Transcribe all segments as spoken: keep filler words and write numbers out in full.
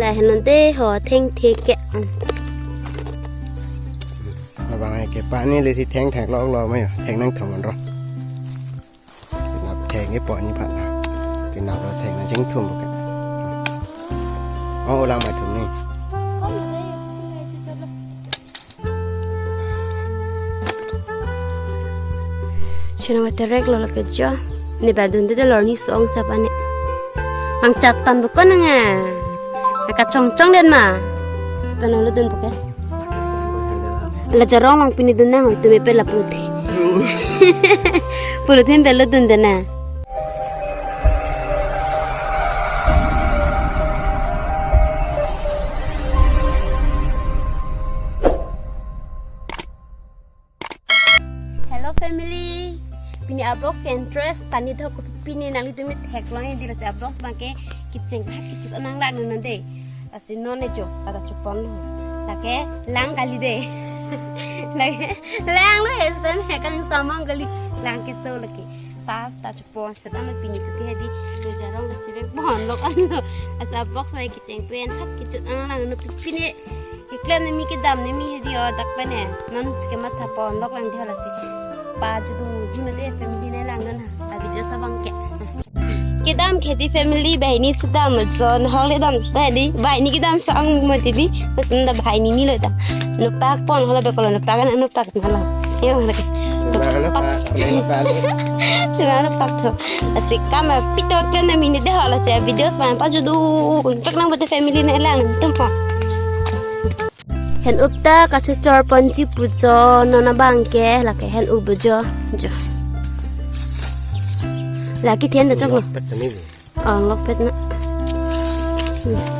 Lahenlo de ho thengthek ke. Abang ke pani lesi thengthek lok lo mayo, theng nangthom ro. Pinap theng ke pani phat na. Pinap lo theng nangchingthum ke. Oh, ulang mai thum ni. Chenong terek lo lake jo. Ne badun de lor ni song sapa ne. Ang chap tan bukan nga. Aka chong chong den ma. Pano lo dun buke. La jarong lang pini dun nang tu me pela pulut. Pulut hem pela dun den na. Hello family, pini a-vlogs ke interest tani thok pini nanglitum theklong, hedi lasi a-vlogs abang ke kecheng hat kechut nang lang non de. Lasi non ne jo, tata chupon lo. Lake lang kali de. Lake lang lo he, sem he kan samang kali. Lang keso lake. Sa ta chupon, seta ma pini tu ke hedi. Jo jarong chirek bon lo kan lo. Lasi a-vlogs abang kecheng pen hat kechut nang lang non pini. Keklem nemi kedam nemi hedi o dak pen he. Non si kematha pon lok lang di hala si. Pajuthu jun de family ne lang non ha. A-video sa abang ke. Kedam ke hedi family banghini si dam lo jo, nahok le dam seta hedi. Banghini kedam sa ang mo hedi. Pas nda banghini ni lo ta. Nopak pon hala be kolo nopak na nopak na hala. Yo lake. Chuna nopak, chuna nopak. Chuna nopak tho. Lasi kam pito klem nemi ne de hala si a-video sa abang pajuthu. Untak nang bote family ne lang tum pa. Hen up ta kachechor ponji pu jo, non abang ke lake hen up jo, jo. Lake then ta chok lo. Lokpet ta ni bi. Oh, lokpet na. Hmm.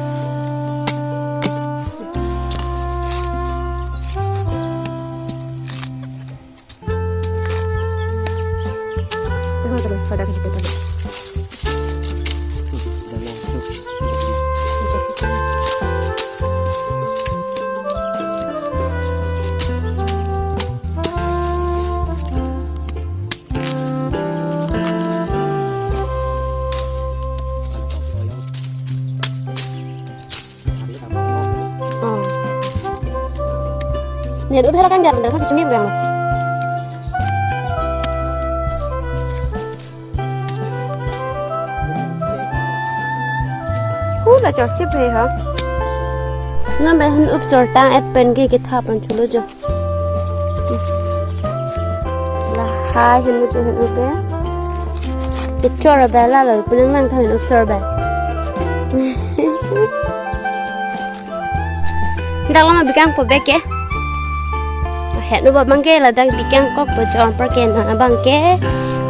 Oh. Niat ubah kan dia rendah sasi cumi berang. Hu la chor chip he ha. Nang bai han up chor tang et pen ke kethap an chulo jo. Lahai hin muchot hin ube. Kechor bai la lo, penang lang tha hin up chor bai. Dak lama bikang po bek ke. Hen ube abang ke ladak bikang kok po chor par ke non abang ke.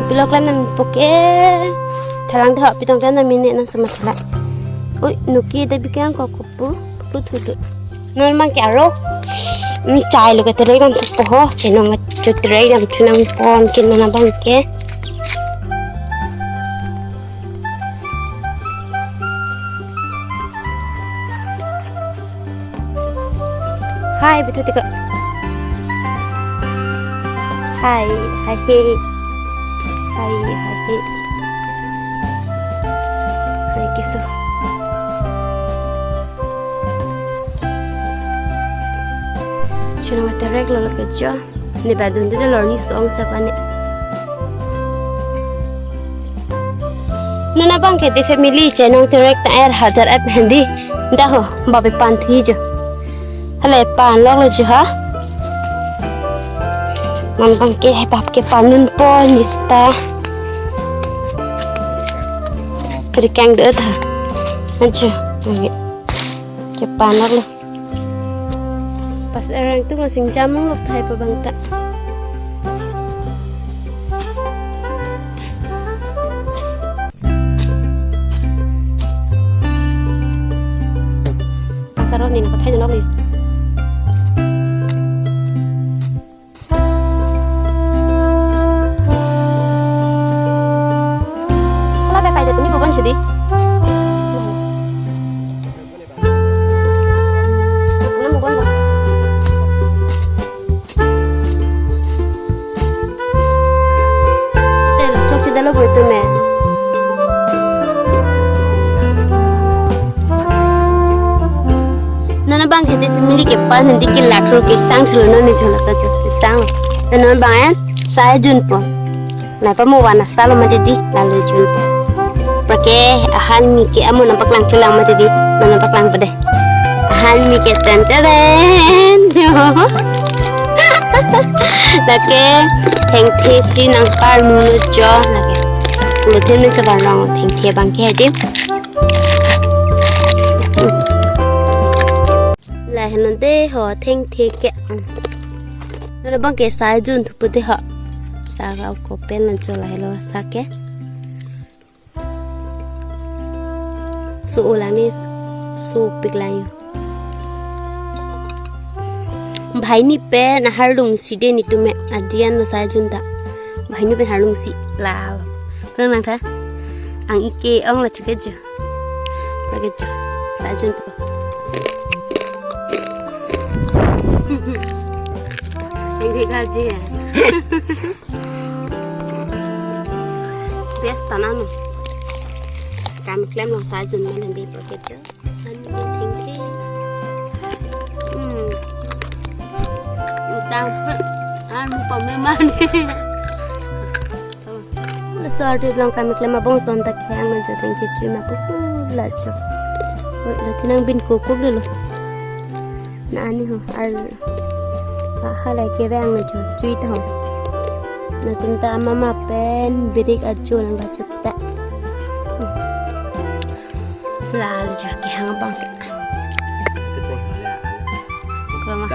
Pilok lam po ke. Thalang tha pitong tha na mine na sama thala. Oi, nuki de bikang kok po. Pu thu thu. Non abang ke aro. Hmm, chai lo ke terek dam thu po ho. Chenong ma chu terek dam thu nang pon ke non abang ke. Hai, betul tiga. Hai, hai, he. Hai, hai, he. Hai, kisu. Chenong terek lo lake jo. Ne badun de lor ni song sapa ne. Non abang ke hedi family chenong terek ta er hajar ep hedi. Dah ho, babe pan thi jo. Hale pan lok lo jo ha. Non abang ke he bap ke pan nun po ni seta. Rikang de tha. Ancho. Oke. Ke pan lok lo. Pas erang tu masing jamung lok thai pa bang ta. Pasar ni na pathai na lok ni. Hala bekai de tumi bobon chudi. Tuna bobon ba. Tel chok chida lo boi tume. Non abang ke dei family ke pan hindi ke lathur ke sang silo non ne jolak ta jo sang. Non abang en sai junpo. Nai pa mo wana salo ma dei dei lalo junpo. Prake ahan mi ke amo nang paklang chelang ma dei dei. Non paklang pa dei. Ahan mi ke ten teren. Lake thengthe si nang parnu lo jo lake. Pulo thengthe si parnu thengthe abang ke dei. Lahai non dei ho thengthe ke. Non abang ke sai junthupo dei ho. Sa ka ko pen non cho lahai lo sa ke. So-o lang ni, sopik lang yo. Banghini pen aharlung si dei netum adian lo sai junta. Banghini pen harlung si la. Pernah nang tha? Ang ike ong la chuke jo. Prake jo. Sai junpo. Ini gaji ya. Best tanam. Kam klem lo sai jun man dei prake jo. Ani ke thengthe. Hmm. Utang an pa me man. Sorry, long kam klem abong son ta khang na jo thengthe chui ma pu la jo. Oi, lo thinang bin ko ko lo. Na ani ho ar halai ke vang na jo chui ta ho. Netum ta mama pen birik ajo nang ba chut ta. La lo jo ke hang abang ke. Kama.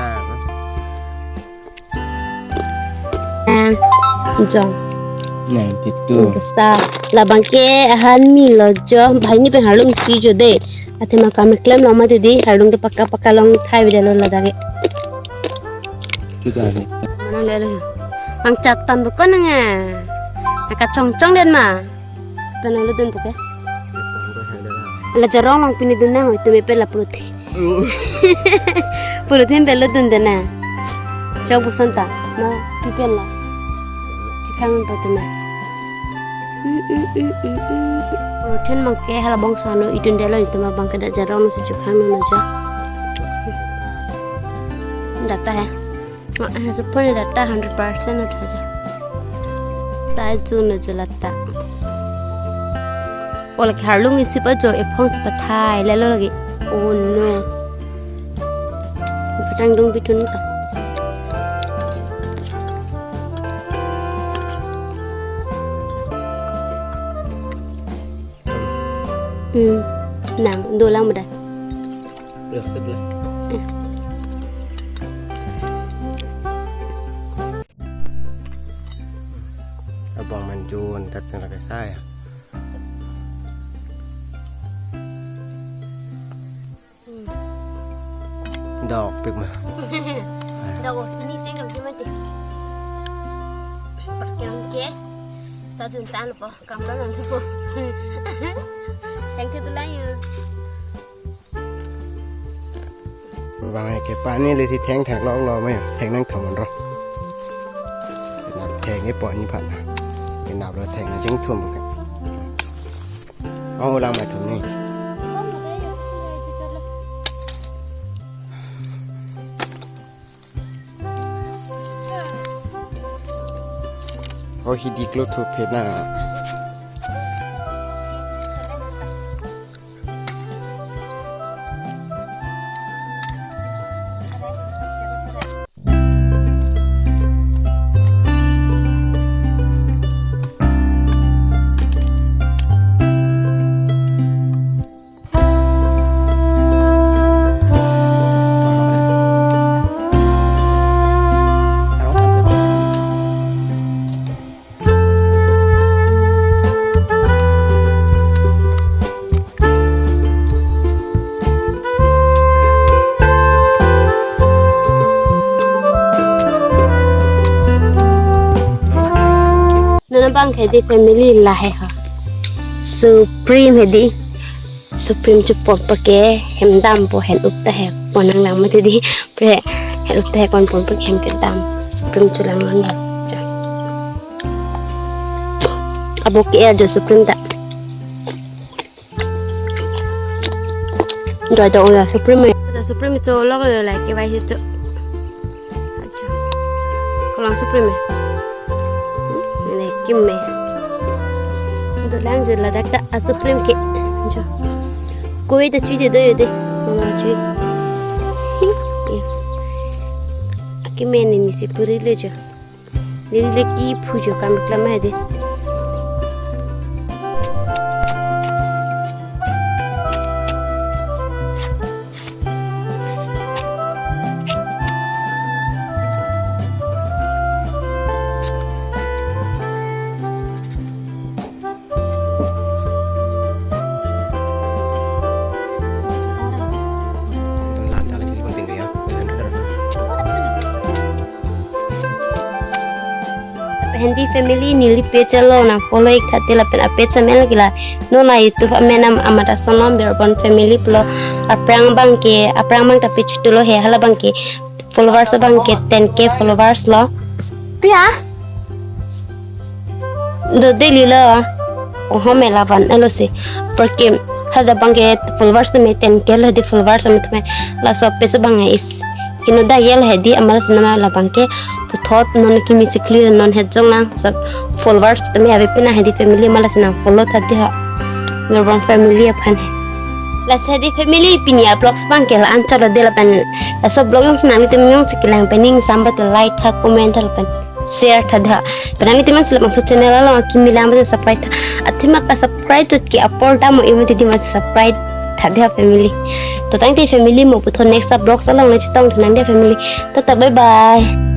Jong. Ninety two. Basta. Labang ke ahan mi lo jo. Banghini pen harlung si jo dei. Athema kam klem lo ma dei dei. Harlung ke paka paka long thai bida lo ladak ke. Chuta ni. Manang lelo. Mang chap tan ko nang a. Aka chong chong den ma. Pen lo dun puke. La jarong long pini dun na ho, tumi pe la puluthi. Puluthi pe lo dun dena. Chok busan ta. Ma, pi pen la. Chikhang pa tuma. Puluthi mang ke hala bong sano idun delo tuma bang ke da jarong long si chikhang no ja. Data hai. Ah, eh, so phone data hundred percent na thaja. Sai jun na jula ta. Ola ke harlung isi pa jo ephong si pathai lelo lagi. Oh no. Pachang dung bithun ta. Hmm. Nang dolang mada. Ya, sebelah. Abang manjun, tatang lagi saya. Dok pik ma. Dok, oh, sini saya dok gimana deh? Perkiraan ke, satu juta lupa. Kam bang ang tupo. Thank you tulang yo. Bang ke pani le si theng thang lok lo ma yo. Theng nang thom ro. Nap theng e po ni phat na. Nap lo theng nang jing thum ke. Oh, ulang ma thum ni. Oh, hi dik lo thu phe na. Non abang ke dei family lahai ho. Supreme he dei. Supreme chupon pa ke hem dampo, hen up ta he pon nang lang ma dei dei. Pre hen up ta he kon pon pa ke hem kedam. Supreme chulang lang. Cha. Abo ke er jo Supreme ta. Doi doi ya Supreme. Supreme cho lok lo la ke vai si cho. Acho. Kolang supreme. Ini kim me. Dolang jo ladak ta a supreme ke. Jo. Koi ta chui de do yo de. Mama chui. Akime ni nisi puri le jo. Neli le kephu jo kam klam hai de. Lapen hedi family neli page along nang follow ik tha te lapen a page amen ke la non a YouTube amen am Amada Sonlom Birbon family pulo. Aphrang abang ke, aphrang abang ta page two lo he, hala abang ke followers abang ke ten K followers lo. Pia? Do daily lo. Oho me lavan alo si. Porque hada abang ke followers tame ten K lo, hedi followers tame tame. Laso page abang ke is. Ino da yel hedi amal sinama labang ke puthot non kimi sikli non hejong lang sab followers tame ave pina hedi family mala sinang follow tha de ha. Birbon family aphan he. Lasi hedi family pini a vlogs abang ke la-an chot lo de lapen laso vlog jongsi nanglitum jongsi kelang pen ning samba to like tha, comment tha lapen share tha de ha. Pen nanglitum jongsi labangso channel along akimi lang pen subscribe tha. Athema ka subscribe chot ke apor dam mo imu titi ma subscribe tha de ha family. To tangte family mo puthot next a vlogs along le chetong tha nang de family. Tata bye bye.